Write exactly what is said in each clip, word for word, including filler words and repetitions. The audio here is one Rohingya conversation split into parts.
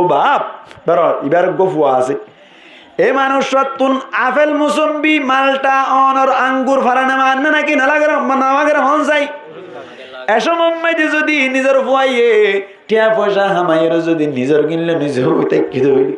Baf, dóro, ibár eggúa fua asé. E manúic ottún afel, musombi, malta, onor, angur fara no maanné náki no lager, no lager hoón sai? E cómot zodi nizor fuaye tiañ foicá hamaiyóre zodi nizor gillá nize boi táikké dé óile,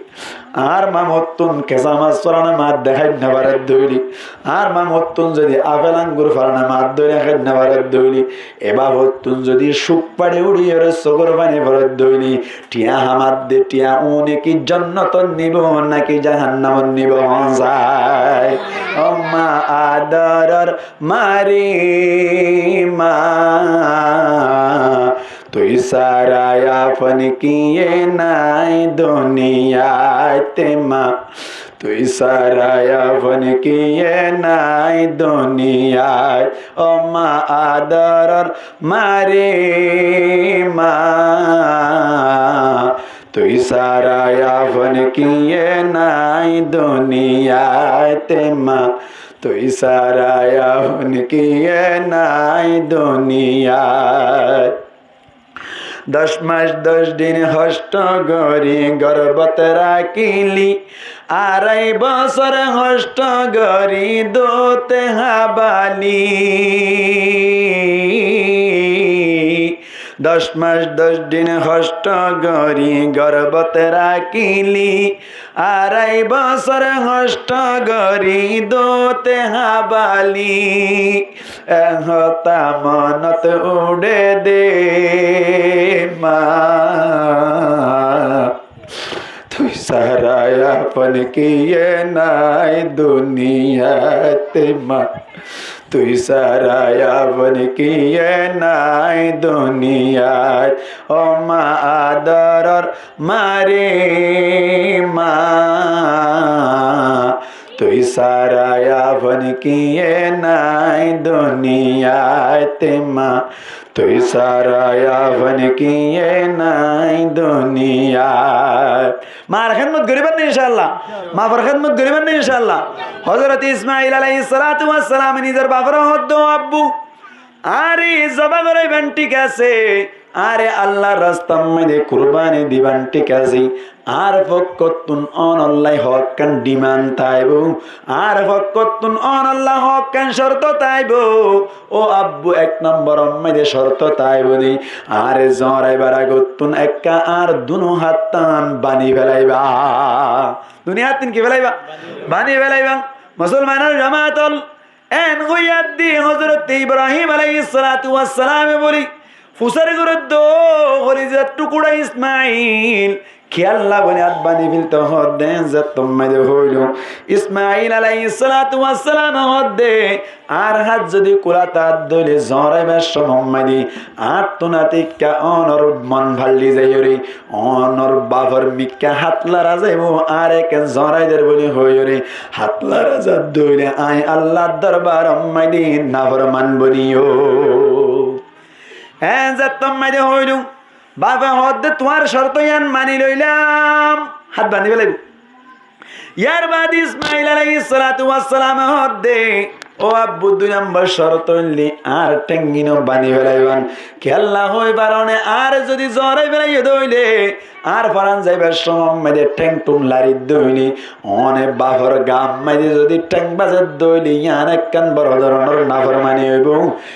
añár mamottún kesá mas fora no maadde háit no faredde óile, añár mamottún zodi afel angur fara no maadde óile háit no faredde óile, e bafottún zodi cúk façi uçiyóre sukór faní foredde óile, tiañ hamaddé tiañ úne ki jonnotot nibo náki jahannamot nibo hoón sai? Ó ma adoror mari ma, tui sára afon kiyé nái duniyait ma, tui sára afon kiyé nái duniyait. Ó ma adoror mari ma, tui sára afon kiyé nái duniyait ma, tui sára afon kiyé nái duniyait. Doc mac doc din hoctó gorí gorbot rakíli, arai bosór hoctó gorí dute hábali. Doc mac doc din hoctó gorí gorbot rakíli, arai bosór hoctó gorí dute hábali. E hotá monot uçé dé ma, tui sára afon kiyé nái duniyait ma, tui sára afon kiyé nái duniyait. Ó ma adoror mari ma, tui sára afon kiyé nái duniyait ma, tui sára afon kiyé nái duniyait. Mar hédmot goríba né incállah? Bafor hédmot goríba né incállah? Hozorot Ismail alaihissalatu wassalame nizor baforé hoódde, ó abbu, añáre zobá goráiban thík asé, añáre Allar rastar maze kurbani diban thík asé, añár fokkóttun ónolla hók kán dhiman táibo, añár fokkóttun ónolla hók kán corto táibo. Ó abbu, ek nombor maze corto táibo dé, añáre zoraibár agottún ekká añár dunú háttán bani félaiba. Dunú háttán ki félaiba? Bani félaiba. Musolmanor jamaat ol, en hoiyé dé Hozorot Ibrahim alaihissalatu wassalame bóli fusár gorédde, ó holizar tukurá Ismail, kiyólla bóli át bani félto hoódde, en zettót maze hoóilo. Ismail alaihissalatu wassalame hoódde, añár hát zodi kúlat adde óile zoraibar cómot maze áñttun átikka ónor mon fáli zaiyóre, ónor bafor mikká hát lora zaibo, añáre ken zorai der bóli hoiyóre hát lora zadde óile añí Allar dorbarot maze naforman boniyum. En zettót maze hoóilo, bafe hoódde, tuáñr corto yían mani loilam, hát bani félaibo. Yárbaade Ismail alaihissalatu wassalame hoódde, ó abbu, dui nombor corto óilde añár théngin ó bani félaiban. Kiyólla hoói faron né, añáre zodi zorai félaiyó dé óile, añár foran zaibar cómot maze théng-thung laridde óile, óne bafor gaat maze zodi théng bazedde óile, yían ekkán boro doronor naformani óibo.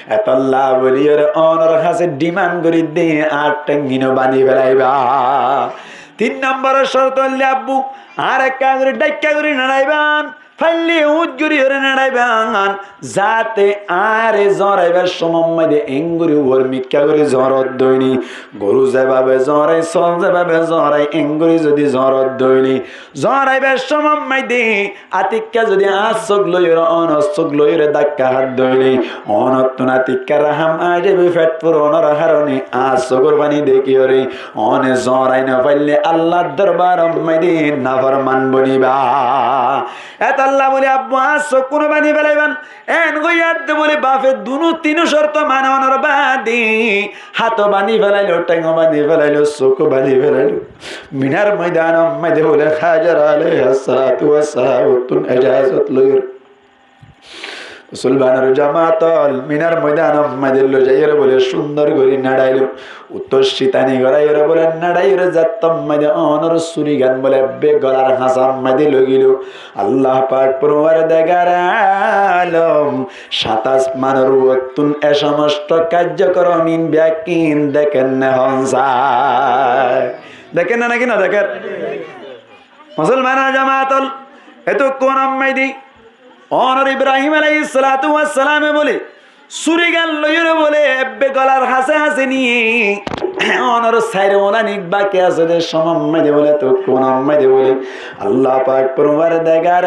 Etolla bóliyóre ónor hañsé dhiman gorídde, añár théngin ó bani félaiba. Tin nombor corto óilde, abbu, añáre ekká gorí dháikka gorí naçaiban, faille uñc gorí yóre naçaiban, zate añáre zoraibar cómot maze engorí uor mikká gorí zorodde óile, goru zebabe zorai, sóol zebabe zorai, engorí zodi zorodde óile, zoraibar cómot maze átikka zodi añár sók loiyóre ónor sók loiyóre dhákka hádde óile, ónottún átikka rahám aái zaibo, feth furónor harone añár sókor faní dekíyóre, óne zorai nofaille Allar dorbarot maze naforman boniba. Etolla bóli abbu añár sókkun ó bani félaiban. En hoiyé dé bóli bafe dunú tinú corto manonor baade hát ó bani félailo, théng ó bani félailo, sók ó bani félailo. Minar moidanor maze bóli Hajar alaihissalatu wassalamottún ejazot loiyóre Musolmanor jamaat ól, Minar moidanor maze loizaiyóre bóle cúndor gorí naçailó. Uttór citani goráiyóre bóle naçaiyóre zattór maze ónor súrigan bóle ebbe golar hañsar maze loigiló. Allah pak forwardegar alom, sát asmanor uottún e somosto kaijjokoromín bekkín dekér né hon sai? Dekér né náki no dekér? Musolmanor jamaat ól, etukkún ammáide ónor Ibrahim aláihis salátu was salame bóle súrigan loiyóre bóle ebbe golar hañsé hañsé niyé ónor sair ulánik baki asé de somot maze bóle, etukkún ammáide bóle Allah pak forwardegar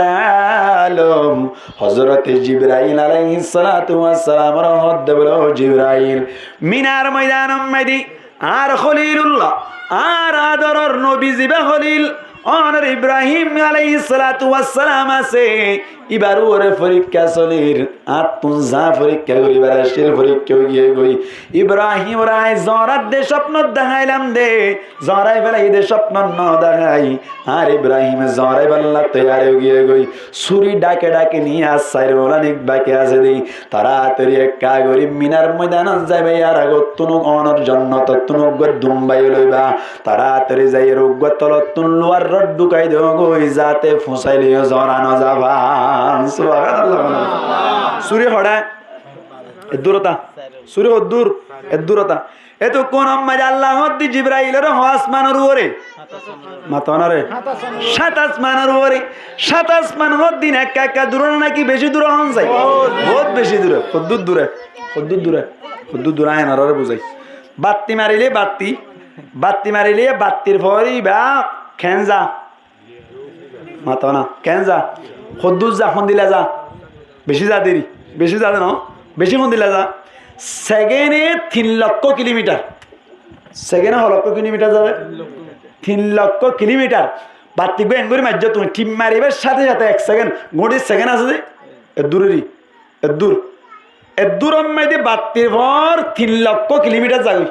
alom Hozróte Jibrail aláihis salátu was salamore hoódde bóle, "Ó Jibrail, Minar moidanor maze añár Holilullah, añár adoror nobi zibá Holil, ónor Ibrahim aláihis salátu was salam asé, íbar uore forikká solir, añáttun za forikká goríbar accíl forikká ói giyé goi. Ibrahimore añí zoóñrat de cópnot deháilam de, zoóñrai félaiye de cópnot no dehái. Añár Ibrahime zoóñraibálla toiyar ói giyé goi." Súri dhake dhake niyé ar sair ulánik baki asé de. Toratori ekká gorí Minar moidanot zaiba, yar agottún ónor jonnotottún uggúa dumbai loiba. Toratori zaiyóre uggúa tolottún luar rod dhukai dogói, zate fusai loiyó zoóñra no zafan. Subhanallah. Súri hoçé? Eddúrota. Súri hoddúr? Eddúrota. Etukkún ammáide Allah hoódde Jibrailore, "Hoó asmanor uore." Mato na re. Sát asmanor uore. Sát asman hoddin ekka ekka dure né náki beci dure hon sai? Bout beci dure. Hoddúr dure? Hoddúr dure? Hoddúr dure añí enáráre buzái. Batti marilé batti, batti marilé battir fore íba keén za? Mato na. Keén za? Hoddúr za? Hondilla za? Beci za deri? Beci za de no? Beci hondilla za? Segene tin lokkó kilomitar. Segene ho lokkó kilomitar za de? Tin lokkó kilomitar. Batti gua engori maijjó tumi, thim maribar sáte sáte ek segen, goñçir segen asé de, eddúrori, eddúr. Eddúr ammáide battir fore tin lokkó kilomitar zagói.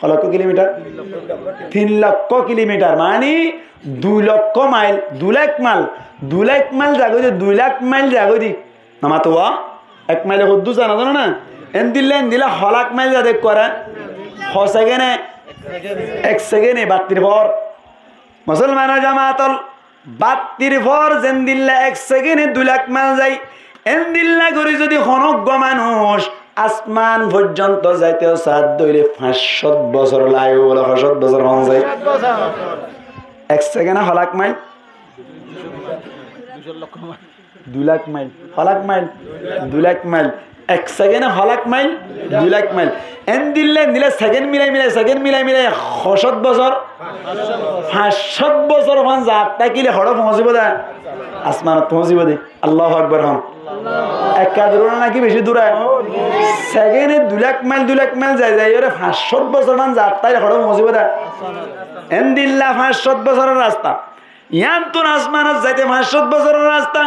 Ho lokkó kilomitar? Tin lokkó kilomitar, mani dui lokkó mail, dui lak mail, dui lak mail zagói de, dui lak mail zagói de. No mato wa? Ek maile hoddúr za no zano né? Endilla, endilla ho lak mail za de ekkuare? Ho segene? Ek segene, battir fore. Musolmanor jamaat ól, battir fore zendilla ek segene dui lak mail zai, endilla gorí zodi honó uggúa manúic asman foijjonto zaito saá de óile fañs cót bosór laibo bóle, fañs cót bosór hon sai? Ek segene ho lak mail? Dui lak mail. Ho lak mail? Dui lak mail. Ek segene ho lak mail? Dui lak mail. Endilla, endilla segen milai milai, segen milai milai ho cót bosór? Fañs cót bosór fán zat tákile hoçé foóñsibo de? Asmanot foóñsibo de. Allahu Akbar hon. Ekka dure né náki beci dure? Segene dui lak mail, dui lak mail zai zaiyóre fañs cót bosór fán zat tákile hoçé foóñsibo de? Endilla fañs cót bosóror rasta. Yiántun asmanot zaite fañs cót bosóror rasta,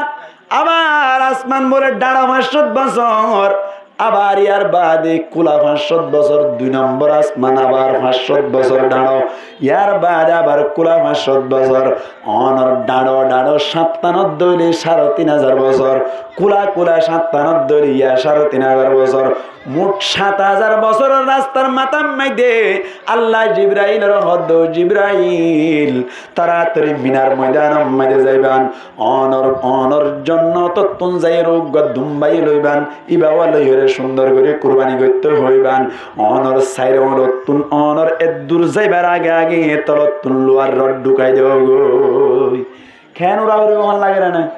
abar asman bóle dhañço fañs cót bosór, abar yar baade kúla fañs cót bosór, dui nombor asman abar fañs cót bosór dhañço, yar baade abar kúla fañs cót bosór. Ónor dhañço dhañço sáttanot dóile sáre tin házar bosór, kúla kúla sáttanot dóile yá sáre tin házar bosór. Mut sát házar bosóror rastar matár maidé Allah Jibrailore hoódde, "Jibrail, toratori Minar moidanor maidé zaiban, ónor, ónor jonnotottún zaiyóre uggúa dumbai loiban, íba wa loiyóre cúndor gorí kurbani goitté hoiban, ónor sair uñlottún ónor eddúr zaibar age age tolottún luar rod dhukai dogói." Keén ura foribo, hon lage né?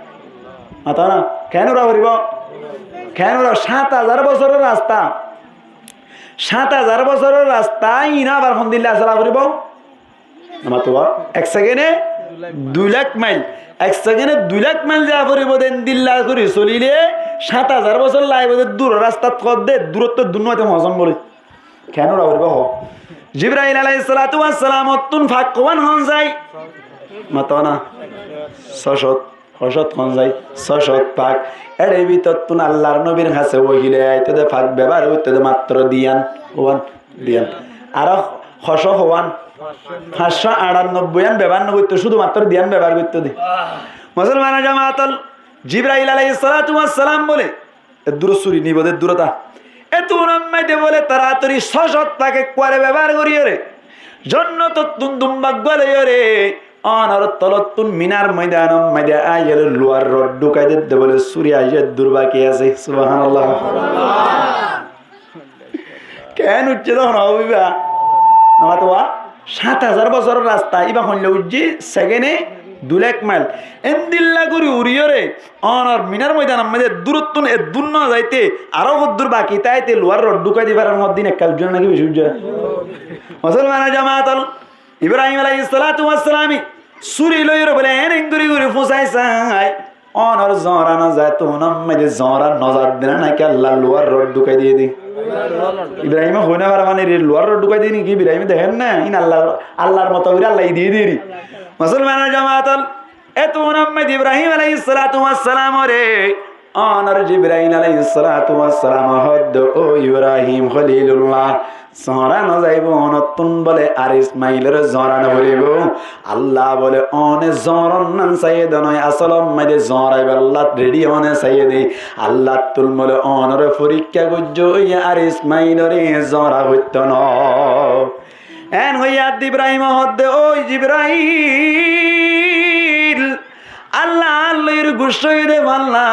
Mató na, keén ura foribo? Keén ura? Sát házar bosóror rasta. Sát házar bosóror rasta, iín abar hondilla sola foribo? Mató ba, ek segene dui lak mail. Ek segene dui lak mail za foribo de, endilla gorí solile sát házar bosór laibo de, duror rastat hoódde, durottú dunnuaite foóñsom bóli. Keén ura foribo hoó? Jibrail aláihis salátu was salam ottún fak hoán hon sai? Mató na. Só cót. Hó cót hon sai? Só cót fak. Ér bútottún Allar nobir hañsé wahí loi aitó de fak bebohár goittó de mattro diyan. Hoán? Diyan. Aró hó cót hoán? Fañs cót añçanobboi yián bebohár no goittó, cúdu mattro diyan bebohár goittó de. Musolmanor jamaat ól, Jibrail aláihis salátu was salam bóle, Eddúrot súri nibo de, eddúrot a. Etún ammáide bóle toratori só cót fak ekkuare bebohár goríyore, jonnotottún dumbá eggúa loiyóre, ónor tolottún minar moidan ammáide aiyóre luwar rod dhúkai dedde bóle súri aiyé eddúr baki asé. Subhánallah. Keén uicché de hono hoiba? Nomatuwa, sát házar bosóror rasta, íba hoilla uijjé segene dui lak mail. Endilla gorí uriyóre, ónor minar moidan ammáide eddúrottún eddúr no zaite, aró hoddúr baki táite luwar rod dhúkai di farer hoddin, ekkán uijjé náki beci uijjé? Musolmanor jamaat ol, Ibrahim aláihis salátu was salame súri loiyóre bóle, en en gorí gorí fusái sai. Ónor zora no zai, tuún ammáide zora no zadde ná náki Allar luwar rod dhúkai diyé de? Ibrahime hoi no fare mane, re luwar rod dhúkai diyé niki? Ibrahime dehér na, in Allar, Allar moto gorí Allaye diyé de re. Musolmanor jamaat ol, etún ammáide Ibrahim aláihis salátu was salamore ónor Jibrail aláihis salátu was salame hoódde, "Ó Ibrahim Kholilullah, zora no zaibo, ónottún bóle ar Ismailore zora no foribó." Allah bóle, "Óne zoron nan saiyé de noó, asól ammáide zoraibálla redi óne saiyé de. Allattún bóle ónore forikká goijjó, óiye ar Ismailore zora foitto noó." En hoiyé adde Ibrahime hoódde, "Ó Jibrail, Allah añár loiyóre guccá óiye de falla,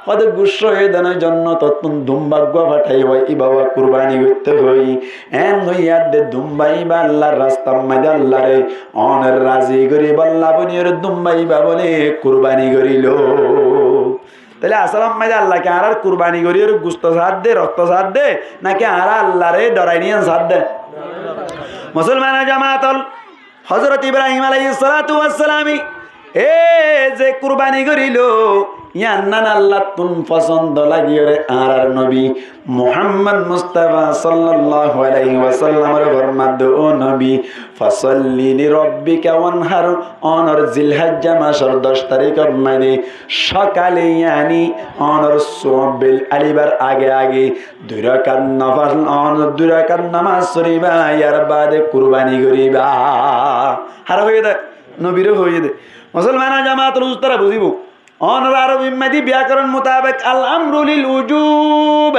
hoódde guccá óiye de noó, jonnotottún dumbá eggúa fataibo, íba kurbani goitto hoi." En hoiyé adde dumbá íba Allar rastar maze Allare ónore razi goríballa buniyóre dumbá íba bóle kurbani gorílo. Tóile asól ammáide Allah ki añárar kurbani goríyore gusto saádde, rokto saádde, náki añára Allare dhorai niyan saádde? Musolmanor jamaat ol, Hozorot Ibrahim aláihis salátu was salame e ze kurbani gorílo, yián nan Allattún fosondo lagiyóre añárar nobi Muhammad Mustafa sallallahu alaihi wasallamore formadde, "Ó nobi, fasolli li robbika wanhar, ónor Zilhijja masor doc tarikor maze sokale, yani ónor suwabbil alibar age age dui rakat nofol, ónor dui rakat nomaz foribá, yar bade kurbani goríba." Hare hoiyé de, nobire hoiyé de. Musolmanor jamaat ol, ustara buzibo. Ónor Arobir maze biyakoron mutabek al amru lil wujub.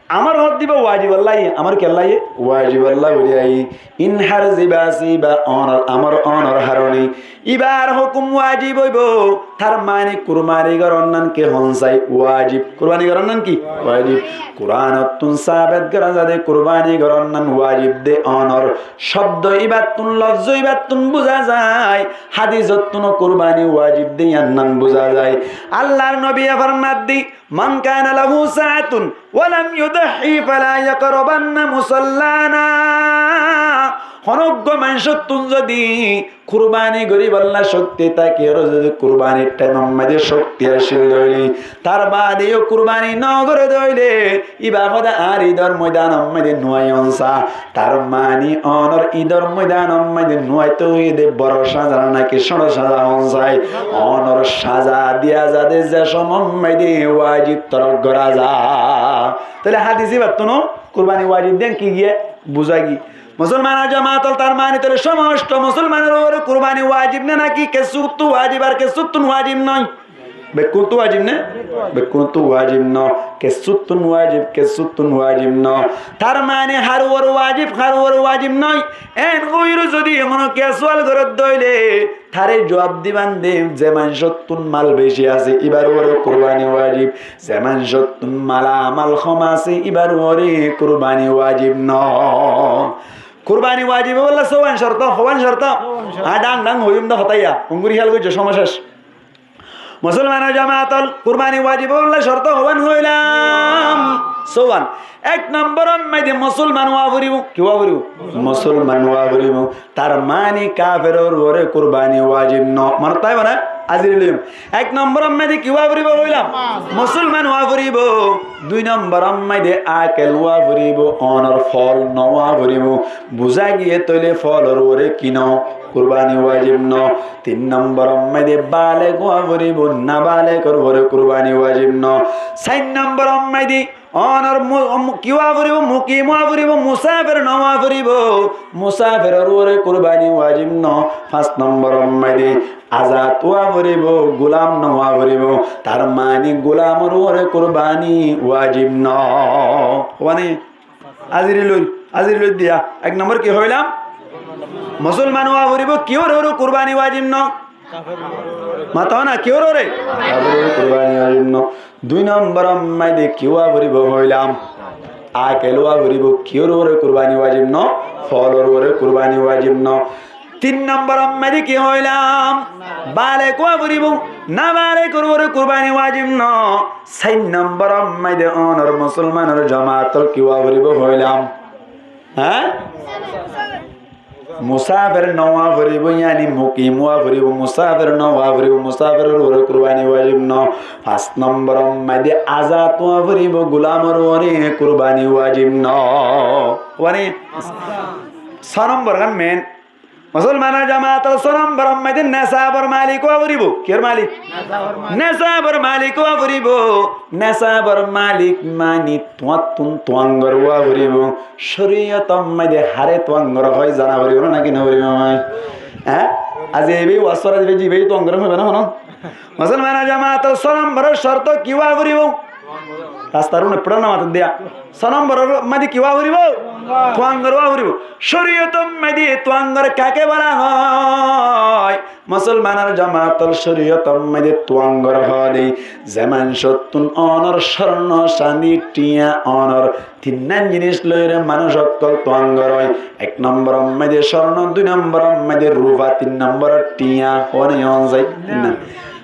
Amar hoódde íba wajibolla aiyé, amar kiyólla aiyé? Wajibolla buli aiyé. Inhar ziba asé íba ónor, amar ónor harone. Íbar hókum wajib óibo. Tar mani kurbani goron nan ki hon sai? Wajib. Kurbani goron nan ki? Wajib. Kuranottún sabet gora zade kurbani goron nan wajib de ónor cobdo íbattún, lofzo íbattún buza zai. Hadisottúno kurbani wajib de yián nan buza zai. Allar nobiye formadde, "Man kana lahu sa'atun wa lam yudahhi fala yaqrabanna musallana." Honó uggwá maincóttun zodi kurbani goríballa cokti táke, ar zodi kurbanir thaimor maze cokti accíl de óile, tar bade yó kurbani no goré de óile, íba hoódde añár idor moidanor maze no aiyon sa. Tar mani ónor idor moidanor maze no aito hoiyé de boro saza náki cóñço saza hon sai? Ónor saza diya zade ze somor maze wajib torok gora za. Tóile hadis íbattúno kurbani wajib de yián ki giyé? Buza giyé. Musolmanor jamaat ol, tar mani tóile somosto musolmanor uore kurbani wajib né náki kessúttu wajib ar kessúttun wajib noó? Bekkúnttu wajib né? Bekkúnttu wajib noó. Kessúttun wajib, kessúttun wajib noó. Tar mani har uore wajib, har uore wajib noó. En hoiyóre zodi honó kiyé sual gorédde óile, tare juab diban de, ze maincóttun mal beci asé, íbar uore kurbani wajib. Ze maincóttun malamal hom asé, íbar uore kurbani wajib noó. Kurbani wajib óibolla sówan corto, howán corto? Añí dhang dhang hoiyum de hotá yián, onguri héyal goijjó, somoi céc. Musolmanor jamaat ol, kurbani wajib óibolla corto howán hoilam? Sówan. Ek nombor or maze musolman ówa foribó. Ki ówa foribó? Musolman ówa foribó. Tar mani kaferor uore kurbani wajib noó. Monot táibo né? Aziri loiyum. Ek nombor or maze ki ówa foribó hoilam? Musolman ówa foribó. Dui nombor or maze akel ówa foribó. Ónor fool no ówa foribó. Buza giyé tóile foolor uore ki noó? Kurbani wajib noó. Tin nombor or maze baleg ówa foribó, nabalegor uore kurbani wajib noó. Sair nombor or maze ónor mu-, mu-, ki ówa foribó? Mukim ówa foribó, musafer no ówa foribó. Musaferor uore kurbani wajib noó. Fañs nombor or maze azad ówa foribó, gulam no ówa foribó. Tar mani gulamor uore kurbani wajib no. Mane, aziri loi, aziri loi diya. Ek nombor ki hoilam? Musolman ówa foribó, kiyór uore kurbani wajib no. Mató na, kiyór uore? Kaferor uore kurbani wajib no. Dui nombor ot maze ki ówa foribó hoilam? Akel ówa foribó, kiyór uore kurbani wajib no? Folor uore kurbani wajib no. Tin nombor ot maze ki hoilam? Balek ówa foribó, nabalekor uore kurbani wajib no. Sair nombor ot maze onor musolmanor jamaat ol ki ówa foribó hoilam? Há? Musafer no ówa foribó, yani mukim ówa foribó, musafer no ówa foribó, musaferor uore kurbani wajib no. Fañs nombor ot maze azad ówa foribó, gulamor uore kurbani wajib no. Mane, só nombor gán men. Musolmanor jamaat ol, só nombor ot maze nesabor malik ówa foribó. Kiyór malik? Nesabor malik ówa foribó. Nesabor malik mani tuáñttun tuáñgor ówa foribó. Córiyot ot maze hare tuáñgor hoi zana foribó na, naki no foribó? Há? Azi ebe wasfora dibe jibe tuáñgor hoibe na hono? Musolmanor jamaat ol, só nombor ot corto ki ówa foribó? Rastar uore fúçar no mator diya. Só nombor ot maze ki ówa foribó? Tuáñgor ówa foribó. Córiyot ot maze tuáñgor kake bola hoi? Musolmanor jamaat ol, córiyot ot maze tuáñgor hoó de ze manúcottun onor corno, candi, thiañ, onor tinnan jinis loiyóre manúc ókkol tuáñgor ói. Ek nombor ot maze corno, dui nombor ot maze rufa, tin nombor ot thiañ. Hone hon zai?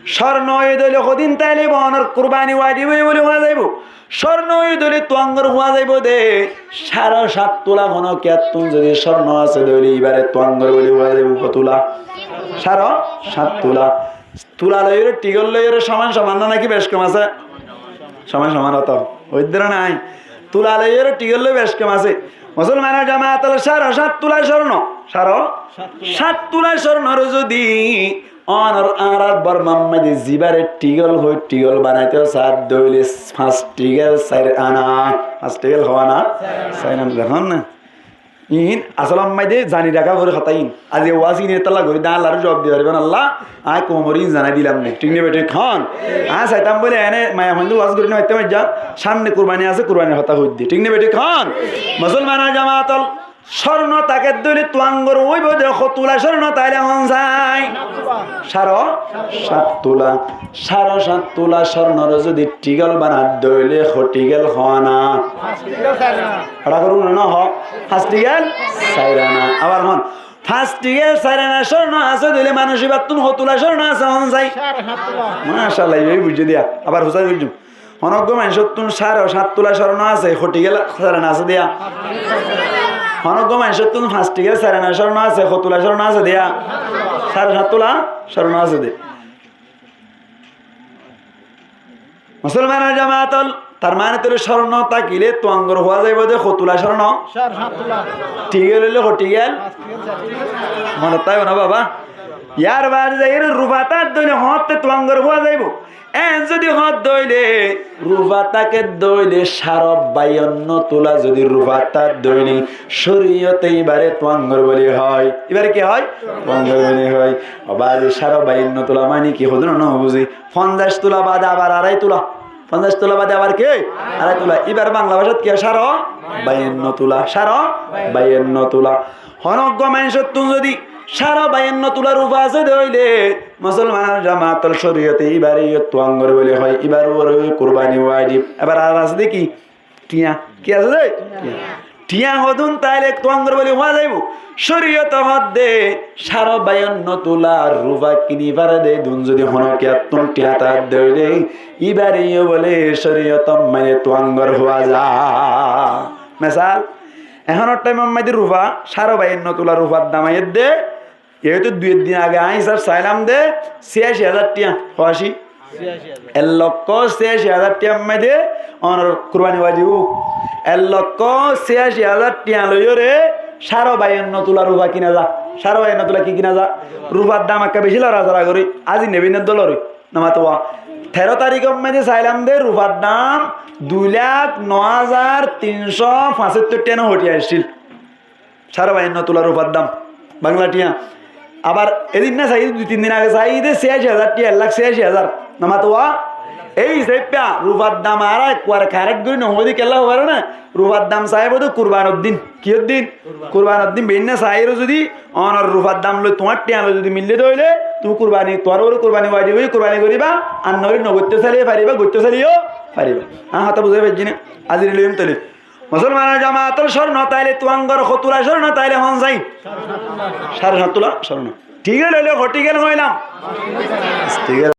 Corno óiye de óile hodin taile ibá onor kurbani wajib óiye buli hoó zaibo. Corno óiye de óile tuáñgor hoó zaibo de. Sare sát tula hono kiyattun zodi corno asé de óile ibare tuáñgor buli hoó zaibo. Hó tula? Sare sát tula. Tula loiyóre thigol loiyóre soman soman na, naki bec kom asé? Soman soman. Óto óidde nái? Tula loiyóre thigol loi bec kom asé. Musolmanor jamaat ol, sare sát tula corno, sare sát tula cornore zodi onor añárar Bormar maze zibare thigol hoi, thigol banaito saá de óile fañs thigol sair ana. Fañs thigol hoi ana? Sair ana, dekón na? Iín asol ot maze zani raká foribó hotá iín. Aijja waz iín etolla gorí de, Allar juab di faribá Allah, añí koumore iín zanai dilam ne. Thík ne bethík hon? Añí saitam bóli ene maiyafuain loi waz gorí no faittam, aijja samne kurbani asé, kurbanir hotá hoiddé. Thík ne bethík hon? Musolmanor jamaat ol, corno táke de óile tuáñgor óibo de, hó tula corno taile hon zai? Sare sát tula. Sare sát tula cornore zodi thigol banai de óile hó thigol hó ana? Hotá goró na, no hó? Fañs thigol sair ana. Abar hon, fañs thigol sair ana corno asé de óile manúc ibattun hó tula corno asé hon zai? Sare sát tula. Macállah, ibá buijjé diya. Abar husai buijjum. Honó uggwá manúcottun sare sát tula corno asé, hó thigol sair ana asé diya? Honó uggwá manúcottun fañs thigol sair ana corno asé, hó tula corno asé diya? Sare sát tula corno asé de. Musolmanor jamaat ol, tar mane tóile corno tákile tuáñgor hoó zaibo de hó tula corno? Sare sát tula. Thigol óile hó thigol? Monot táibo na baba? Yar baade zaiyóre rufa táke de óile hoóñtte tuáñgor hoó zaibo. En zodi hoó de óile rufa táke de óile sare bayanno tula zodi rufa táke de óile córiyote ibare tuáñgor buli hoó. Ibare ki hoó? Tuáñgor buli hoó. Ó bái, sare bayanno tula mani ki hoddúr no buzí? Fonzaic tula bade abar arai tula. Fonzaic tula bade abar ki? Arai tula. Ibar Bangla bacát ki? Sare bayanno tula. Sare bayanno tula. Honó uggwá manúcottun zodi sare bayanno tula rufa asé de óile, musolmanor jamaat ol, córiyote ibare yó tuáñgor buli hoó, ibar uore kurbani wajib. Abar ar asé de ki? Thiañ. Ki asé de? Thiañ. Thiañ hodún taile tuáñgor buli hoó zaibo? Córiyote hoó de sare bayanno tula rufa kini fare de dun zodi honó kiyattun thiañ táke de óile, ibare yó bóle córiyote maze tuáñgor hoó za. Mesal, ehónor thaim ot maze rufa, sare bayanno tula rufar dam aiyér de, Ei to dui din age añí hísab sailam de, siyaci házar tiañ, hoci? Siyaci házar. Ek lokko siyaci házar tiañ maze onor kurbani wajib. Ek lokko siyaci házar tiañ loiyóre sare bayanno tula rufa kina za. Sare bayanno tula ki kina za? Rufar dam ekka beci lorasora gorí. Azi nebí ne dóri. Namatuwa. Tero tarik ot maze sailam de rufar dam dui lak no házar tin cót fañsattor tiañ no hoti aiccíl. Sare bayanno tula rufar dam, Bangla tiañ. Abar edin na sai, dui tin din age sai de siyaci házar tiañ, ek lak siyaci házar. Namatuwa? Ei hísafe rufar dam añára ekkuwar kairát gorí nohoói de kiyólla hoó faro né? Rufar dam saibóu de kurbanor din. Kiyór din? Kurbanor din. Beinna saiyóre zodi onor rufar dam loi tuáñr thiañ loi zodi mille de óile, tuñí kurbani, tuáñr uore kurbani wajib óiye, kurbani goríba, ar noóile nogoitté saileyó fariba, goitté saileyó fariba. Añí hotá buzái faijjí né? Háziri loiyum tóile. Musolmanor jamator córno táile, tuáñgor hotura córno táile hon sai? Sáre háñt tula córno. Thík óile hoilam? Thík óile.